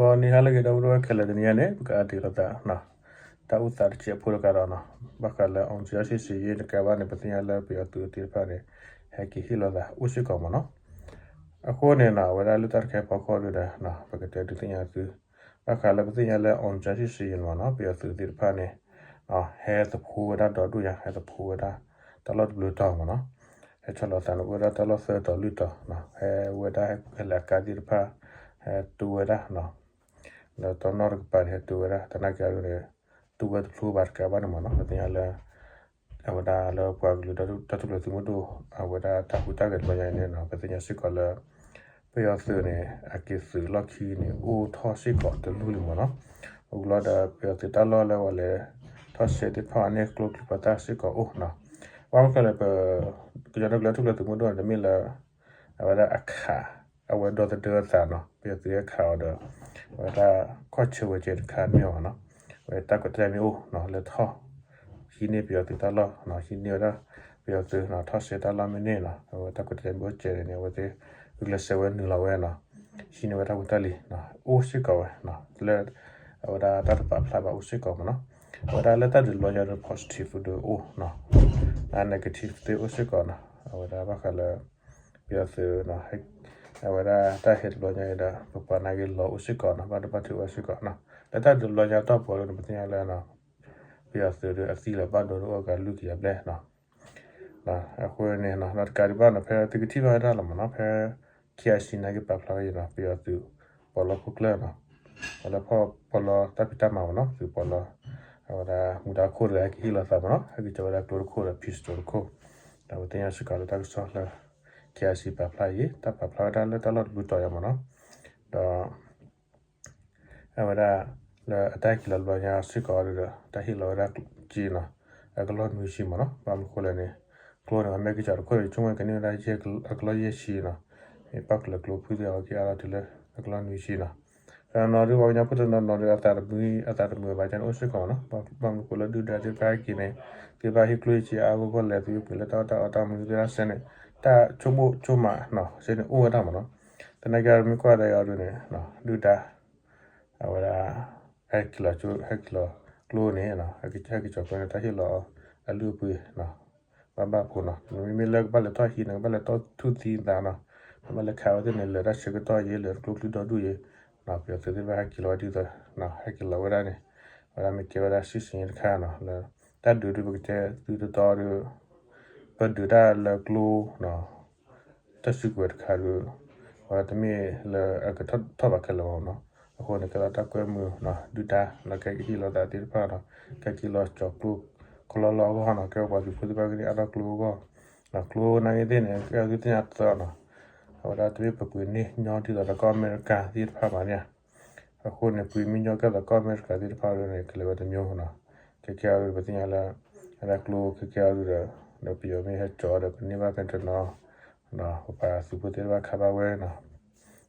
ဂီၤနံၤဟါလၢအဂ့ၤ ဒီပုၢ်ဝဲၢ်ခဲလၢာ်, တနံၤအံၤန့ၣ် ပကအါတံၤလိာ်သး တၢ်အိၣ်သးတစဲးဖိတကးဒီးနီၤ, ဘၣ်ဃးလၢ အောင်ဇေယျစစ်ဆင်ရေး တကးဘၣ်န့ၣ် ပသ့ၣ်ညါလၢပယီၤသုးသ့ၣ်တဖၣ်န့ၣ် ဟဲက့ၤဟ့ၣ်လိာ်သးအိၣ်စ့ၢ်ကီးမ့ၢ်နီၤ. အဃိန့ၣ်နီၤ အဝဲဒၣ်လၢတၢ်တခါအံၤအဖီခိၣ်ဒီး ပကတဲဒုးသ့ၣ်ညါသု ဘၣ်ဃးလၢပသ့ၣ်ညါလၢ အောင်ဇေယျစစ်ဆင်ရေး မ့ၢ်နီၤ, ပယီၤသုးသ့ၣ်တဖၣ်န့ၣ် ဟဲသဖှိဝဲဒၣ်ဒီဒူၣ်ညါ, ဟဲသဖှိဝဲဒၣ်တၢ်လီၢ်တဘျုးတီၤမ့ၢ်နီၤ. ဟဲဆီလီၤသးန့ၣ် အိၣ်ဝဲဒၣ်တၢ်လီၢ်သၢတီၤလွံၢ်တီၤ, ဟဲဝဲဒၣ်ဟဲကလဲၤအကါသ့ၣ်တဖၣ် ဟဲတူၢ်ဝဲဒၣ်နီၤ, လၢတီနီၣ်တကပၤန့ၣ် ဟဲတူၢ်ဝဲဒၣ် သနာ်က့အဒိန့ၣ် တူၢ်ဝဲတဖျိဘၣ်တကးဘၣ်န့ၣ်မ့ၢ်နီၤ, ပသ့ၣ်ညါလၢ အဝဲဒၣ်လၢပှၤကလုာ်တၢ်ထူၣ်ဖျဲးသုးမုၢ်ဒိၣ် အဝဲဒၣ်တၢ်ဟူးတၢ်ဂဲၤတဘျီညါအံၤန့ၣ်နီၤ, ပသ့ၣ်ညါစ့ၢ်ကီးလၢ ပယီၤသုးန့ၣ် အက့ၤသုးလီၢ်ခံန့ၣ် အိၣ်ထီၣ်စ့ၢ်ကီးတလူၢ်လံမ့ၢ်နီၤ. အူလီၤဒီး ပယီၤသုးတၢ်လီၢ်လၢပှၤလဲၤထီၣ်ဆဲးသ့ၣ်တဖၣ်န့ၣ် ကျိချံမျိာ်သၣ်စ့ၢ်ကီးအိၣ်နီၤ. ဘၣ်မနုၤလဲၣ် ပ ကညီဒီကလုာ်တၢ်ထူၣ်ဖျဲးသုးမုၢ်ဒိၣ်န့ၣ် တမ့ၢ်လၢ အဝဲဒၣ်အခး အဝဲဒီသဒၢအသးနီၤ, ပယီၤသုးဟဲခးအီၤဒီး အဝဲဒၣ်ခီၣ်ဆၢဝဲကဲတခါမ့ၢ်အီၤနီၤ, အဝဲတၢ်ကွဲးတၢ်မ့ၢ်အိၣ်နီၤ လၢထီၣ် ဟံးန့ၢ်ပယီၤသုးတၢ်လီၢ်နီၤ, ဟံးန့ၢ်ဝဲဒၣ် ပယီၤသုးနီၤ ထီၣ်ဆဲးတၢ်လီၢ်မ့ၢ်န့ၣ်နီၤ, အဝဲတၢ်ကွဲးတၢ်မ့ၢ်အိၣ်ကဲန့ၣ် အဝဲသ့ၣ် ဂုာ်ကျဲးစၢးဝဲနုာ်လီၤဝဲနီၤ, ဟံးန့ၢ်ဝဲတၢ်ဖိတၢ်လံၤနီၤ အိၣ်စ့ၢ်ကီးဝဲနီၤ, လၢ အဝဲဒၣ်တၢ်တပာ်ဖျါဘၣ်အိၣ်စ့ၢ်ကီးမ့ၢ်နီၤ. အဝဲဒၣ်လၢတၢ်ဒုးတဘျီညါဒီး positive ဒုးအိၣ်နီၤ, အ negative သ့ၣ်အိၣ်စ့ၢ်ကီးနီၤ, အဝဲဒၣ်ဘၣ်ဃးလၢ ပယီၤသုး အဝဲဒၣ်တၢ်ဟဲတဘျီညါအံၤဒီး ပပှၤနာ်က့လီၤအိၣ်စ့ၢ်ကီးနီၤ, ဘၣ်ဒိဘၣ်ထံးအိၣ်စ့ၢ်ကီးနီၤ, လၢတၢ်ဒုးတဘျီညါတီၢ်ပူၤဒီး ပသ့ၣ်ညါလၢ ပယီၤသုးဒီးအသံလၢၤဘၣ်ဒိဒီးအိၣ်ကလုၢ်ကယၤဘျဲၣ်နီၤ. အဃိန့ၣ်နီၤ နီၢ်တကးဒံးဘၣ်နီၤ ဖဲသုကထံၣ်ဘၣ်ဝဲဒၣ်လီၤမ့ၢ်နီၤ, ဖဲ KIC နာ်က့ပာ်ဖျါဝဲအံၤနီၤ ပယီၤသုးပီးလီဖိကျၢၢ်နီၤ, ပီးလီဖီၣ်ပီးလီတၢ်ဖံးတၢ်မၤမ့ၢ်နီၤ, သုးပီးလီ အဝဲဒၣ်မူဒါခိၣ်တဂၤဟဲက့ၤဟ့ၣ်လီၤသးမ့ၢ်နီၤ, ဟဲက့ၤကၠီၤဝဲဒၣ်ကျိတခိၣ်ဒီး pistol တခိၣ်, ဒီးပသ့ၣ်ညါစ့ၢ်ကီးလၢတၢ်ကစီၣ်လၢ KIC ပာ်ဖျါအံၤ တၢ်ပာ်ဖျါဝဲဒၣ်လၢတၢ်လီၢ်တဘျုးတီၤယါမ့ၢ်နီၤ, ဒီး အဝဲဒၣ် လၢအတၢ်ဟဲက့ၤလီၤတဘျီညါစ့ၢ်ကီးဒီး တၢ်ဟ့ၣ်လီၤဝဲဒၣ်က့နီၤ အကလီၢ်နွံဆံမ့ၢ်နီၤ, ဘၣ်မနုၤဃိလဲၣ်န့ၣ် ကျိန့ၣ် အမ့ၢ်ကစၢ်တခိၣ်န့ၣ် ဆိကမိၣ်ကန့ၢ်ဝဲဒၣ်ယဲၢ်ကလီၢ်ယဲၢ်ဆံနီၤ, မ့ၢ်ပၣ်ကလၢၤကျိဖုသ့ၣ်အီၤက့ၤအါထီၣ်တုၤလၢအကလီၢ်နွံဆံနီၤ, ဒီးနီၤဒုးပှၤကညီဖိတနီၤနီၤဒီး အသးတမုာ်အသးတမုာ်ဘၣ်ကန့ၣ်အိၣ်စ့ၢ်ကီးမ့ၢ်နီၤ, ဘၣ်မနုၤဃိလၢဒုၣ်ဒါသ့ၣ်တဖၣ်ဟဲက့ၤန့ၣ် သ့ၣ်တဖၣ်ဟ့ၣ်ကျိဟ့ၣ်စ့အါအါဂီၢ်ဂီၢ်လဲၣ်, သ့ၣ်တဖၣ်ပှ့ၤလၢတၢ်အီၣ်တၢ်အီတၢ်မနုၤသ့ၣ်တဖၣ်စ့ၢ်န့ၣ် တၢ်ဆိကမိၣ်ဆိကမးနီၤ စ့ၢ်န့ၣ်အိၣ်ဝဲဒၣ်မ့ၢ်နီၤ, သနာ်က့မ့ၢ်ကွၢ်ဒီးအီၤဒုးန့ၣ် ဒုၣ်ဒါ အဝဲဒၣ် ဟဲက့ၤလီၤ ဟဲက့ၤလီၤကျိန့ၣ် ဟဲက့ၤကၠီၤကျိန့ၣ် တၢ်ဟ့ၣ်လီၤအီၤ အလုၢ်အပှ့ၤ ဘၣ်ဘၣ်ဖိနီၤ, မ့မ့ၢ်လၢကဘၣ်လဲၤထီၣ်ဟံးန့ၣ် ကဘၣ်လဲၤထီၣ်ထူၣ်သံသးနီၤ, ကဘၣ်လဲၤခးဝဲသ့ၣ်န့ၣ် လဲၤတၢ်ဆၢကတီၢ်ယံၤ လဲၤတကျိချံဒီဒူၣ်ယံၤ, ပယီၤသုးသ့ၣ်တဖၣ်ဟဲက့ၤလီၤဝဲဒ်သိး ဟဲက့ၤလီၤဝဲဒၣ်န့ၣ် အဝဲဒၣ်မ့ၢ်ကဲဝဲဒၣ် စစ်ဆင်ရေး တခါနီၤ, လၢတၢ်ဒုးဒုးပကတဲသုတတီဒီး ပဒုးတၢ်လၢကျိ တၢ်စုကဝဲၤတခါဒီး အဝဲတမ့ၢ်လၢအကထီၣ်ဘၣ်ခဲလၢာ်ဘၣ်နီၤ, အဃိန့ၣ် ကဲထီၣ်တၢ်ကွဲမုာ်နီၤ, ဒုၣ်ဒါနီၤ ကဲကဟ့ၣ်လီၤသးသ့ၣ်တဖၣ်နီၤ, ကဲက့ၤလီၤကၠီၤကျိ ကလီလီအဂီၢ်နီၤ, ကဲပှၤသုးဖိသ့ၣ်တဖၣ်ကန့ၢ်အါထီၣ်ကျိအဂီၢ်, ကျိနာ်က့သ့ၣ်န့ၣ် ကဲသုသ့ၣ်ညါသၢနီၤ, အဝဲဒၣ်တမ့ၢ်ပပှ့ၤန့ၢ်ညီဒ်သိးဒီးကီၢ်အမဲရကၤသ့ၣ်တဖၣ်ဘၣ်န့ၣ် အဃိန့ၣ် ပှ့ၤမ့ၢ်ညီကဲသိးကီၢ်အမဲရကၤသ့ၣ်တဖၣ်န့ၣ် ကလဲၤဝဲတမျိုးနီၤ, ကဲကဲအီၤဒုးပသ့ၣ်ညါလၢ အဝဲဒၣ်ကျိကဲကဲအီၤဒုးဒီး ဒီးပယီၤမ့ၢ်ဟဲကၠီၤဒီး ပန့ၢ်ဘၣ်ဖဲတနီၤ ပပှၤသုးဖိသ့ၣ်တဖၣ်ခးဘၣ်ဝဲနီၤ,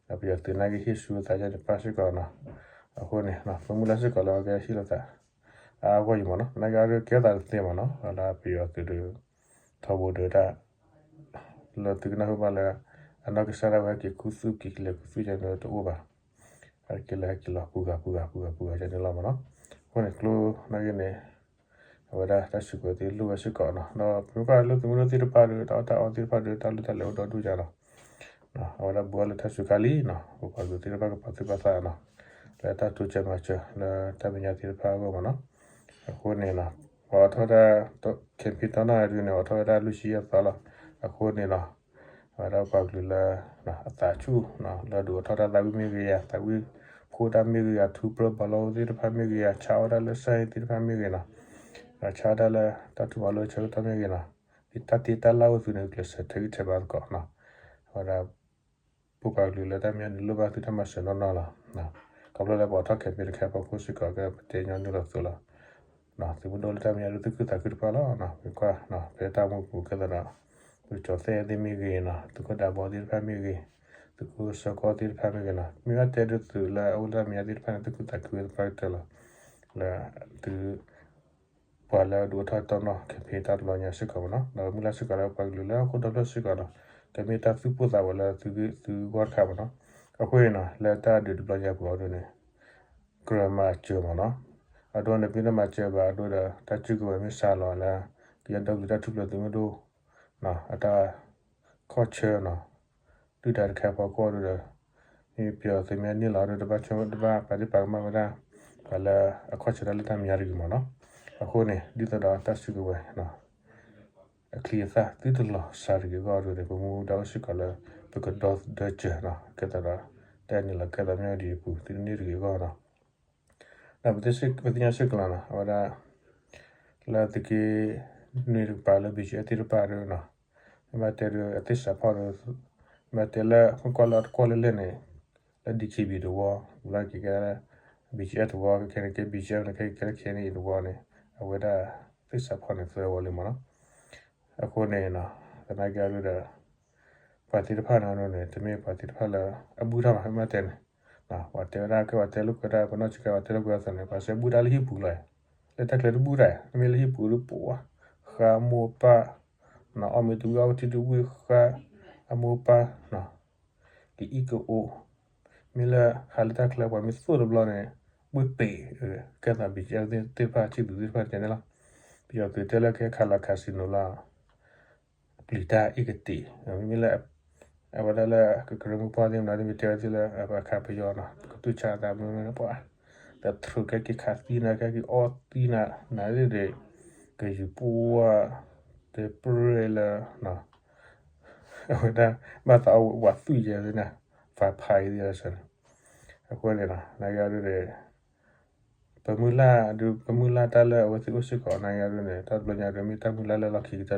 ဒီးပယီၤသုးနာ်က့ဟ့ၣ်ဆူအသးယါန့ၣ်ပၣ်စ့ၢ်ကီးနီၤ, အဃိန့ၣ် ပမုၢ်လၢ်စ့ၢ်ကီးလၢအဝဲကဟ့ၣ်လီၤသး အါဂီၢ်ယံၤမ့ၢ်နီၤ, သနာ်က့အီၤဒုးကဲသးတသ့မ့ၢ်နီၤ, အဝဲဒၣ်ပယီၤသုးဒီး ထီဘိဒုးတၢ် လၢသုကနၢ်ဟူဘၣ်လၢ အနီၢ်ကစၢ်ဒၣ်ဝဲဟဲက့ၤခူသူၣ်က့ၤကလဲၤခူသူၣ်ကန့ၣ်တအိၣ်ဘၣ်, ဟဲက့ၤလၢဟဲက့ၤလီၤပူၤဂၤပူၤဂၤပူၤဂၤပူၤဂၤကန့ၣ်လီၤမ့ၢ်နီၤ, အဃိန့ၣ်ကျိနာ်က့န့ၣ် အဝဲဒၣ်တၢ်စုကဝဲၤသ့ၣ်လိၣ်ဝဲစ့ၢ်ကီးနီၤ, ဒီးပမ့ၢ်ကွၢ်လၢသုးမုၢ်ဒိၣ်သ့ၣ်တဖၣ်ဒီး တၢ်အီၣ်တၢ်အီသ့ၣ်တဖၣ်ဒီး တၢ်လိၣ်တၢ်လဲၤအိၣ်ဒီဒူၣ်ညါနီၤ, အဝဲဒၣ်ဘူးအီၤလၢတၢ်စူၤခါလံနီၤ, ပပှၤကလုာ်သ့ၣ်တဖၣ်ကပာ်သူၣ်ပာ်သးနီၤ, လၢတၢ်တိစၢၤမၤစၢၤလၢတၢ်မဲာ်ညါသ့ၣ်တဖၣ်အဂီၢ်မ့ၢ်နီၤ, အဃိန့ၣ်နီၤ ပှၤအိးထီၣ်တၢ် campaign တီၢ်နီၢ်ဒုးန့ၣ် အိးထီၣ်ဝဲဒၣ်လွံၢ်ဆံယဲၢ်သီလီၤ, အဃိန့ၣ်နီၤ အဝဲဒၣ်ပှၤကလုာ်လၢ အသးဆူၣ် လၢဒုးအိးထီၣ်တၢ်သးဝံၣ်မ့ၢ်ဂ့ၤဧါ, သးဝံၣ်ဖှိၣ်တၢ်မ့ၢ်ဂ့ၤဧါ, ထူပြၢဘီလီသ့ၣ်တဖၣ်မ့ၢ်ဂ့ၤဧါ, ဆါဝဲဒၣ်လၢစၢ်အံၤသ့ၣ်တဖၣ်မ့ၢ်ဂ့ၤနီၤ, ဒီးဆါဝဲဒၣ်လၢတၢ်ထူၣ်ဘီလၢဆၢကတီၢ်မ့ၢ်ဂ့ၤနီၤ, ဒ်တၢ်တ့တၢ်လၢ်အိၣ်သုးန့ၣ် ကျဲးစၢးထဲးဂံၢ်ထဲးဘါသကိးနီၤ, အဝဲဒၣ် ပပှၤကလုာ်လၢတၢ်မဲာ်ညါန့ၣ်လိၣ်ဘၣ်သုတၢ်မၤစၢၤနီၢ်နီၢ်လီၤ. ခီဖျိလၢပှၤထီၣ် campaign တခါအဖီခိၣ်စ့ၢ်ကီး ကဲပတဲညီနုၢ်လီၤသုးလီၤ. သုးမုၢ်ဒိၣ်လၢတၢ်မဲာ်ညါဒုးသူၣ်ခုသးခုတဖၣ်လီၤ. မ့ၢ်ကွၢ် ဖဲတၢ်မူပူၤကဲသးဒီး ပကၠီၤသဲၣ်သ့ၣ်မ့ၢ်ဂ့ၤနီၤ, သုးခိၣ်ဒးဘီသ့ၣ်တဖၣ်မ့ၢ်ဂ့ၤ, သုးခိၣ်စီၤကီသ့ၣ်တဖၣ်မ့ၢ်ဂ့ၤနီၤ, မ့ၢ်ဘၣ်တဲဒုးသုးလၢအအိၣ်လၢတၢ်မဲာ်ညါသ့ၣ်တဖၣ်န့ၣ် သူၣ်ခုသးခုဝဲသပှၢ်ကတၢၢ်လီၤ. လၢသု ပှၤလၢဒုးအိၣ်ထီၣ်တီၢ်နီၢ် campaign တၢ်တဘျီညါစ့ၢ်ကီးမ့ၢ်နီၤ, ဒီးမုၢ်လၢ်စ့ၢ်ကီးလၢပှၤကလုာ်လၢဟီၣ်ခိၣ်ဒီဖျၢၣ်စ့ၢ်ကီးနီၤ, ကမ့ၢ်တၢ်သူၣ်ပိၢ်သးဝးလၢသုဂီၢ်တခါမ့ၢ်နီၤ. အဃိန့ၣ်နီၤ လၢတၢ်ဒုးတဘျီညါပူၤအံၤဒ်န့ၣ် ကြၢးမၤစၢၤမ့ၢ်နီၤ. အဒိန့ၣ် ပမ့ၢ်တမၤစၢၤဘၣ်အဒိဒီး တၢ်စုကဝဲၤမ့ၢ်စးလီၤလၢ ကယဲၢ်ဒီကလုာ်တၢ်ထူၣ်ဖျဲးသုးမုၢ်ဒိၣ် အတၢ်ခီၣ်ဆၢနီၤ ဒုၣ်ဒါတခါအဖီခိၣ်အဒိဒီး မ့ၢ်ပယီၤသုးမ့ၢ်န့ၢ်လီၤဒီး တဘၣ်ဆိတဘၣ်ပာ်ဒ့ၣ်ပာ်ကမၣ်ဝဲဒၣ် ပှၤလၢအခီၣ်ဆၢတၢ်လၢတၢ်မၤတဂ့ၤမ့ၢ်နီၤ. အဃိန့ၣ် ဒ်သိးဒီးတၢ်စုကဝဲၤ အချံအသၣ်သုတလီၤစှၤတဂ့ၤအဂီၢ်အဒိန့ၣ် ပမူဒါအိၣ်စ့ၢ်ကီးလၢ ပကဒီသဒၢစၢၤနီၤ ကဲသိးဒီး တၢ်န့ၣ်လီၤကဲသိးမ့ၢ်ဒ်အပူၤ သုတန့ၢ်တဂ့ၤအဂီၢ်နီၤ. ဒီးပသ့ၣ်ညါစ့ၢ်ကီးလီၤနီၤ အဝဲဒၣ် လၢသုးက့နွံတကပၤလၢ ဘံၣ်ကၠံအဲၣ်သ့ၣ်တဖၣ်ဒီးနီၤ မ့ၢ်ဘၣ်တဲဒုးအသ့ၣ်စးဖီၣ်ဒီး မ့ၢ်ဘၣ်တဲလၢမ့ၢ်ကွၢ်လၢတကွီၢ်လၢလဲၣ်န့ၣ် လၢ ဒီကၠံဘံၣ် တဝီ လၢကကဲလၢ ဘံၣ်ကၠံအဲၣ် တဝီ ခဲန့ၣ်ကဲ ဘံၣ်ကၠံအဲၣ် န့ၣ် ခဲကဲလၢ ခဲန့ၣ် တဝီန့ၣ် အဝဲဒၣ်သ့ၣ်စးဖီၣ်န့ၣ်သၢဝီလံမ့ၢ်နီၤ. အဃိန့ၣ် သနာ်က့အဒိဒီး ပှၤသ့ၣ်တဖၣ်န့ၣ်န့ၣ် တမ့ၢ်ပှၤသ့ၣ်တဖၣ်လၢ အဘူၣ်တၢ်ဘၣ် မ့ၢ်ဘၣ်တဲန့ၣ် ပှၤတဲဝဲဒၣ်ကဲ ပှၤတဲလိာ်ကွဲဒၣ် ပနီၢ်ဆံးကဲ ပှၤတဲလိာ်ကွဲအသိးန့ၣ် ပှၤစဲဘူၣ်တၢ်လၢဟံၣ်ပူၤလီၤ. လၢတၢ်ကျဲတဘူၣ်တၢ် မ့မ့ၢ်လၢဟံၣ်ပူၤဒီး ပှၤဃါမိၢ်ပၢ် အီၣ်မ့ၤတဝံၤအီၣ်ထံတဝံၤဃါ အမိၢ်ပၢ် ကအံၣ်ကအိၣ် မ့ၢ်လၢဟးလၢတၢ်ကျဲပှၤမ့ၢ်သိၣ်တဘျီန့ၣ် ဘှ့ၣ်ပ့ၤ ကဲသိး ဘံၣ်ကၠံအဲၣ် သ့ၣ်တဖၣ် ဆံၣ်သူးသ့ၣ်တဖၣ်တဲန့ၣ်လီၤ. ပယီၤသုးတဲလၢကဟဲခးလီၤ casino လီၤ ပျံၤတၢ်အ့ၣ်ကတံး မ့မ့ၢ်လၢ အဝဲဒၣ်လၢကကရၢမိၢ်ပှၢ်သ့ၣ်မနုၤသ့ၣ် မ့ၢ်တဲဝဲသ့ၣ်လၢပှၤခးပယီၤနီၤ ပကတူၢ်ဆါအသးမ့ၢ်ပှၤ တထြူးကဲက့ၤခးသံနၤ ကဲက့ၤအီၣ်သံနၤ နၤသ့ၣ်ဒီး ကယူၤပှၢ် တပြဲၢ်လၢ အဝဲဒၣ် ဘၣ်သးအီၣ်ဝးသွံၣ်ယဲၢ်သ့ၣ်န့ၣ် vampire သ့ၣ်တဖၣ်န့ၣ် အဃိန့ၣ်နီၤ နာ်က့အဒိဒီး ပမုၢ်လၢ်ဒုး ပမုၢ်လၢ်တၢ်လၢအဝဲသ့ၣ်အိၣ်စ့ၢ်ကီးနာ်က့အဒိန့ၣ် တၢ်တဘျီညါဒုးမ့ၢ်တၢ်မုၢ်လၢ်လၢလီၢ်ခံက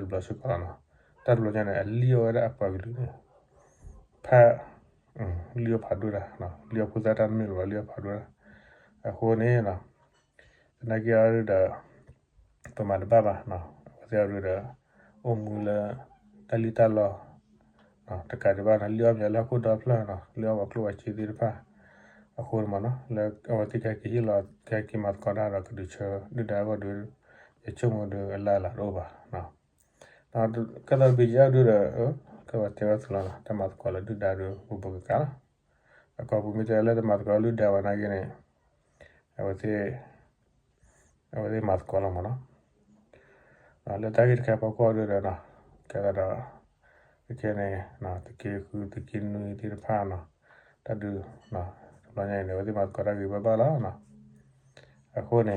တၢၢ်တဘျီစ့ၢ်ကီးလီၤနီၤ. တၢ်တဘျီညါန့ၣ် အလံၣ်အီၣ်ဝဲဒၣ်အပှၤကလုာ်န့ၣ် ဖး လံၣ်အီၣ်ဖးဒိၣ်တၢ် လံၣ်အီၣ်ဖိသၣ်တၢ်တမ့ၢ်လၢၤဘၣ် လံၣ်အီၣ်ဖးဒိၣ်တၢ် အဃိန့ၣ် သနာ်က့အဒိဒီး ပမၤတဘၣ်ဘၣ်နီၤ အဝဲသ့ၣ်အဒိဒီး အိၣ်မူလၢ တၢ်လံၣ်တၢ်လီ တကးဒံးဘၣ်နီၤ လံၣ်အီၣ်မးလၢဟီၣ်ခိၣ်ဒီဖျၢၣ်နီၤ လံၣ်အီၣ်ပှၤကျိၣ်ပှၤစ့သ့ၣ်တဖၣ် အဃိန့ၣ်မးနီၤ လၢအဝဲသ့ၣ်ကဟဲက့ၤဟ့ၣ်လီၤ ကဟဲက့ၤမၤသကိးတၢ်ဒီးကဒုးဆၢဒုၣ်ဒါအဂီၢ်ဒီး ယဆိကမိၣ်ဒီးအလၢ်လၢ်တအိၣ်ဘၣ် ကဲသိး ဘံၣ်ကၠံအဲၣ် ဒုဒီး ကဲဝဲတဲဝဲသ့ၣ်လီၤနီၤ တၢ်မၤသကိးလၢဒုၣ်ဒါဒီး ဘူးဘူးကကးလီၤ အကိာ်ပူၤမ့ၢ်တဲလၢတမၤသကိးဒုၣ်ဒါဘၣ်နာ်က့န့ၣ် အဝဲသ့ၣ် အဝဲသ့ၣ်မၤသကိးလီၤမးနီၤ လၢတၢ်ဂ့ၢ်တခါဖီခိၣ်ဒုဒီးနီၤ ကဲသးဒီး ကဲန့ၣ် သုးက့ဃု သုးက့နွံသ့ၣ်တဖၣ်နီၤ တၢ်ဒုး တဘျီညါ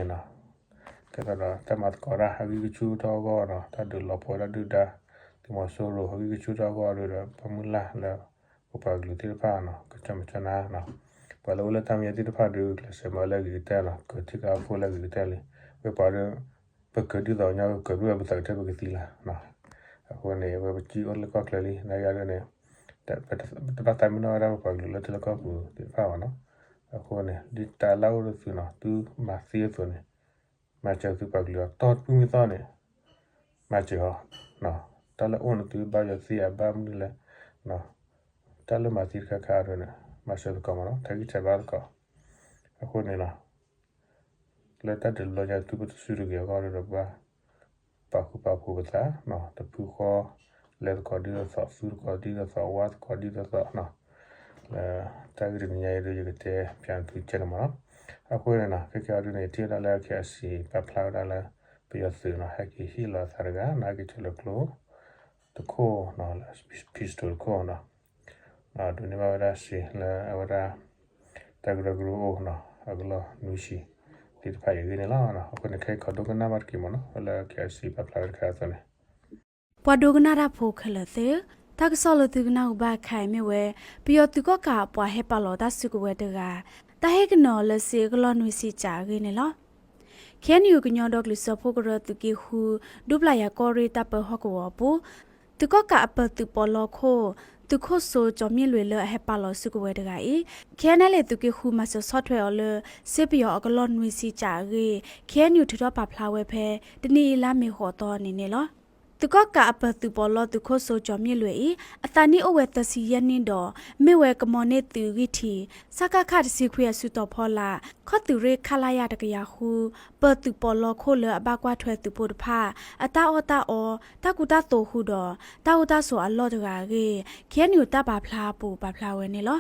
အံၤန့ၣ် အဝဲသ့ၣ်မၤသကိးတၢ်ဂ့ၤဘၣ်ဘၣ်လီၤနီၤ အဃိန့ၣ်နီၤ ကဲသးဒီးတၢ်မၤသကိးတၢ်အဂံၢ်ကဆူၣ်ထီၣ်အဂီၢ်နီၤ တၢ်ဒုးလီၤပှီၢ်တၢ်ဒုၣ်ဒါ သုးမီၤစိရိၤအဂံၢ်ကဆူၣ်ထီၣ်အဂီၢ်ဒုဒီး ပမုၢ်လၢ်လၢ ပပှၤကလုာ်သ့ၣ်တဖၣ်နီၤ ကဆီမဆီနါနီၤ ပှၤလၢအိၣ်လၢတၢ်မဲာ်ညါသ့ၣ်တဖၣ်ဒု ကျဲးစၢးမၤလၢအဂ့ၤကတၢၢ်နီၤ ကထံကီၢ်ဖိလၢအဂ့ၤကတၢၢ်လံ ဝဲပှၤဒီး ပကဒ်သိးညီ ကဘျုးပသးကတၢၢ်ပကသံလီၤ အဃိန့ၣ် အဝဲပစံၣ်အိၣ်လၢကီၢ်ချၢလံ နာ်က့ဒ်န့ၣ် တဘၣ်သးမံနီၣ်ဝဲဒၣ်ပပှၤကလုာ်လၢထံလၢကီၢ်ပူၤသ့ၣ်တဖၣ်ဘၣ်နီၤ အဃိန့ၣ် ဒ်တၢ်လၢအိၣ်လၢသုနီၤ သုမၤသ့အသိးန့ၣ် မၤစၢၤသုပှၤကလုာ်အတီၢ်တပုၢ်မံသီၣ်န့ၣ် မၤစၢၤအီၤ တၢ်လၢအိၣ်န့ၣ်သုဘၣ်ယွၤသ့ဧါဘၣ်မနုၤလဲၣ် တၢ်လၢမၤသ့တခါခါဒ်န့ၣ် မၤစၢၤသကိးမးနီၤ ထဲဂံၢ်ထဲဘါသကိး အဃိန့ၣ်နီၤ လၢတၢ်ဒုးတဘျီညါသုပတစုတဂ့ၤအဂီၢ်ဒီးဘၣ် ပာ်ဃူပာ်ဖိးပသး တဖုဃီ လဲၤသကိးဒ်သိးသိး သူသကိးဒ်သိးသိး ဝါသကိးဒ်သိးသိး လၢတၢ်ဂ့ၢ်တနံၤညါအံၤဒီး ယကတဲပၠးသုကဲန့ၣ်မးနီၤ အဃိန့ၣ်နီၤ ခဲကဲအံၤဒ်န့ၣ် ထံၣ်ဝဲဒၣ်လၢ KIC ပာ်ဖျါဝဲဒၣ်လၢ ပယီၤသုးနီၤ ဟဲက့ၤဟ့ၣ်လီၤအသးတဂၤ နာ်က့ၤဆိလၢကျိ တခိၣ် pistol တခိၣ်နီၤ ဒိးန့ၢ်ဘၣ်ဝဲဒၣ်စ့လၢအဝဲဒၣ် တၢ်ကရၢကရိအိၣ်နီၤ အကလီၢ်နွံဆံ သ့ၣ်တဖၣ်အံၤအဂ့ၢ်န့ၣ်လီၤ. အဃိန့ၣ် ခဲအံၤခီဒိကနၣ်ဘၣ်တက့ၢ်မးနီၤ လၢ KIC ပာ်ဖျါဝဲတခါအသိးန့ၣ် ပှၤဒိကနၣ်တၢ်ဖိခဲလၢာ်သ့ၣ်, တၢ်ကစီၣ်လၢသုကနၣ်ဟူဘၣ်ခဲအံၤမ့ၢ်ဝဲ ပယီၤသုးကီၣ်ကးအပှၤဟဲပာ်လီၤတၢ်စုကဝဲၤတဂၤ တၢ်ဟ့ၣ်ကနီၤလၢစ့အကလီၢ်နွံဆံကၠးအဂ့ၢ်န့ၣ်လီၤ. KNU ကညီဒီကလုာ်စၢဖှိၣ်ကရၢသုးက့ဃု ဒူပၠးယၤကီၢ်ရ့ၣ်တၢ်ပၢဟီၣ်ကဝီၤအပူၤ သုးကီၣ်ကးအပၢၤသုးပီးလီခိၣ် သုးခိၣ်စိကၠီၤမ့ၢ်လွံၢ်လၢအဟဲပာ်လီၤစုကဝဲၤတဂၤအံၤ KNLA သုးက့ဃုမၤစၢၤဆီၣ်ထွဲအီၤလၢ စ့ပယီၤအကလီၢ်နွံဆံကၠးအဂ့ၢ် KNU ထုးထီၣ်ပာ်ဖျါဝဲဖဲ တနံၤအံၤလါမ့ၤဃိးသီန့ၣ်န့ၣ်လီၤ. သုးကီၣ်ကးအပၢၤသုးပီးလီသုးခိၣ်စိကၠီၤမ့ၢ်လွံၢ်အံၤ အသးနံၣ်အိၣ်ဝဲသၢဆံယဲၢ်နံၣ်ဒီး မ့ၢ်ဝဲကမီၤန့ၢ်သုးဂံၢ်ထံး စကခ တဆံခွံအစုတီၤဖီလာ် ခီၣ်သုးရ့ၣ် ခလရ တကယၤဃု ပၢၤသုးပီးလီခိၣ်လၢအဘၣ်ကွၢ်ထွဲသုးဖိတဖၣ် အတၢ်အီၣ်တၢ်အီ တၢ်ကူတၢ်သိးဃုာ်ဒီး တၢ်အိၣ်တၢ်ဆိးအလီၢ်တဂၤအဂ့ၢ် KNU တၢ်ပာ်ဖျါအပူၤပာ်ဖျါဝဲန့ၣ်လီၤ.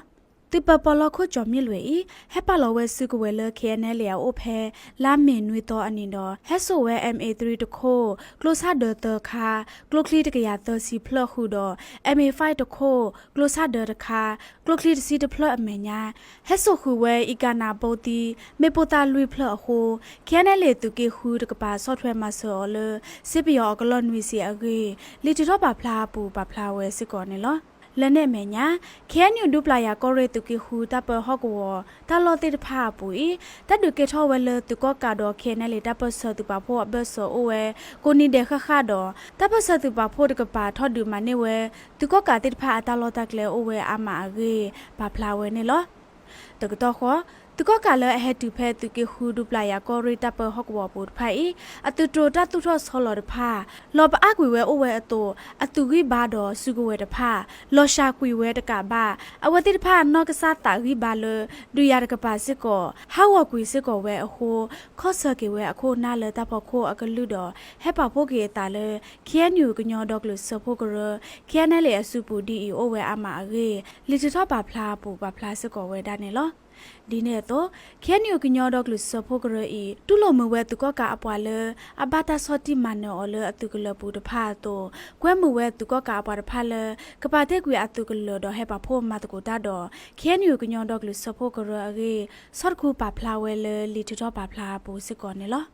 သုးပၢၤပီၣ်လီၢ်ခိၣ်ကၠီၤမံလွဲၢ်အံၤ ဟဲပာ်လီၤဝဲစုကဝဲၤလၢ KNLA အအိၣ်ဖဲ လါမ့ၤနွံသီအနံၤဒီး ဟဲစိာ်ဝဲ MA three တခိၣ်, ကျိစၢ်ဒၢသၢခါ, ကျိချံတကယၤသၢဆံဖျၢၣ်ဃုာ်ဒီး MA five တခိၣ်, ကျိစၢ်ဒၢတခါ, ကျိချံတဆံတဖျၢၣ်အမဲာ်ညါ ဟဲစိာ်ဃုာ်ဝဲ အံကၣ်နၣ်ဘိသံ မ့ၣ်ပိၢ်သၣ်လွံၢ်ဖျၢၣ်အဃိ KNLA သုးက့ဃုတကပၤဆီၣ်ထွဲမၤစၢၤအီၤလၢ စ့ပယီၤအကလီၢ်နွံဆံအဂ့ၢ် လံာ်ထုးထီၣ်ပာ်ဖျါအပူၤပာ်ဖျါဝဲစ့ၢ်ကီးန့ၣ်လီၤ. လၢန့ၣ်အမဲာ်ညါ KNU ဒူပျၢ်ယၤကီၢ်ရ့ၣ်သုးက့ဃုတၢ်ပၢဟီၣ်ကဝီၤတၢ်လီၢ်သ့ၣ်တဖၣ်အပူၤအံၤ တၢ်ဒုးကဲထီၣ်ဝဲလၢသုးကီၣ်ကးဒီး KNLA တၢ်ပၢၢ်ဆၢသုးပာ်ဖှိၣ်အဘၢၣ်စၢၤအိၣ်ဝဲ ကိးနံၤဒဲးဃၣ်ဃၣ်ဒီး တၢ်ပၢၢ်ဆၢသုးပာ်ဖှိၣ်တကပၤထီၣ်ဒုးမၤန့ၢ်ဝဲ သုးကီၣ်ကးသ့ၣ်တဖၣ်အတၢ်လီၢ်တၢ်ကျဲအိၣ်ဝဲအါမးအဂ့ၢ် ပာ်ဖျါဝဲန့ၣ်လီၤ. တကတီၢ်ဃီ သုးကီၣ်ကးလၢအဟဲတုၤဖဲသုးက့ဃုဒူပျၢ်ယၤကီၢ်ရ့ၣ်တၢ်ပၢဟီၣ်ကဝီၤပူၤတဖၣ်အံၤ အသုးတြိၤတၢ်သူၣ်ထီၣ်ဆီလီၤတဖၣ် လီၤပအါကွံာ်ဝဲအိၣ်ဝဲအသိး အသုးဂံၢ်ဘါဒီးစုကဝဲၤတဖၣ် လီၤစှၤကွံာ်ဝဲတကးဘၣ် အဝဲသ့ၣ်တဖၣ်နီၢ်ကစၢ်သးဂံၢ်ဘါလၢ ဒုးယၤတကပၤစ့ၢ်ကီး ဟးဂီၤကွံာ်စ့ၢ်ကီးဝဲအဃိ ခီၣ်ဆၢက့ၤဝဲအခိၣ်အနၢ်လၢတၢ်ဖီခိၣ်အကလုၢ်ဒီး ဟဲပာ်ဖှိၣ်က့ၤအသးလၢ KNU ကညီဒီကလုာ်စၢဖှိၣ်ကရၢ KNLA အစုပူၤဒ်အံၤအိၣ်ဝဲအါမးအဂ့ၢ် လံာ်ထုးထီၣ်ပာ်ဖျါအပူၤပာ်ဖျါစ့ၢ်ကီးဝဲဒၣ်န့ၣ်လီၤ. ဒ်န့ၣ်အသိး KNU ကညီဒီကလုာ်စၢဖှိၣ်ကရၢအံၤ တူၢ်လိာ်မုာ်ဝဲသုးကီၣ်ကးအပှၤလၢ အဘၣ်တၢ်ဆီၣ်တံၢ်မၤနၢၤအီၤလၢအသုးကလၢၤပူၤတဖၣ်အသိး ကွဲမုာ်ဝဲသုးကီၣ်ကးအပှၤတဖၣ်လၢ ကပာ်တ့ၢ်ကွံာ်အသုးကလၢၤဒီးဟဲပာ်ဖှိၣ်မၤသကိးတၢ်ဒီး KNU ကညီဒီကလုာ်စၢဖှိၣ်ကရၢအဂ့ၢ် ဆီၣ်တခူပာ်ဖျါဝဲလၢလံာ်ထုးထီၣ်ပာ်ဖျါအပူၤစ့ၢ်ကီးန့ၣ်လီၤ.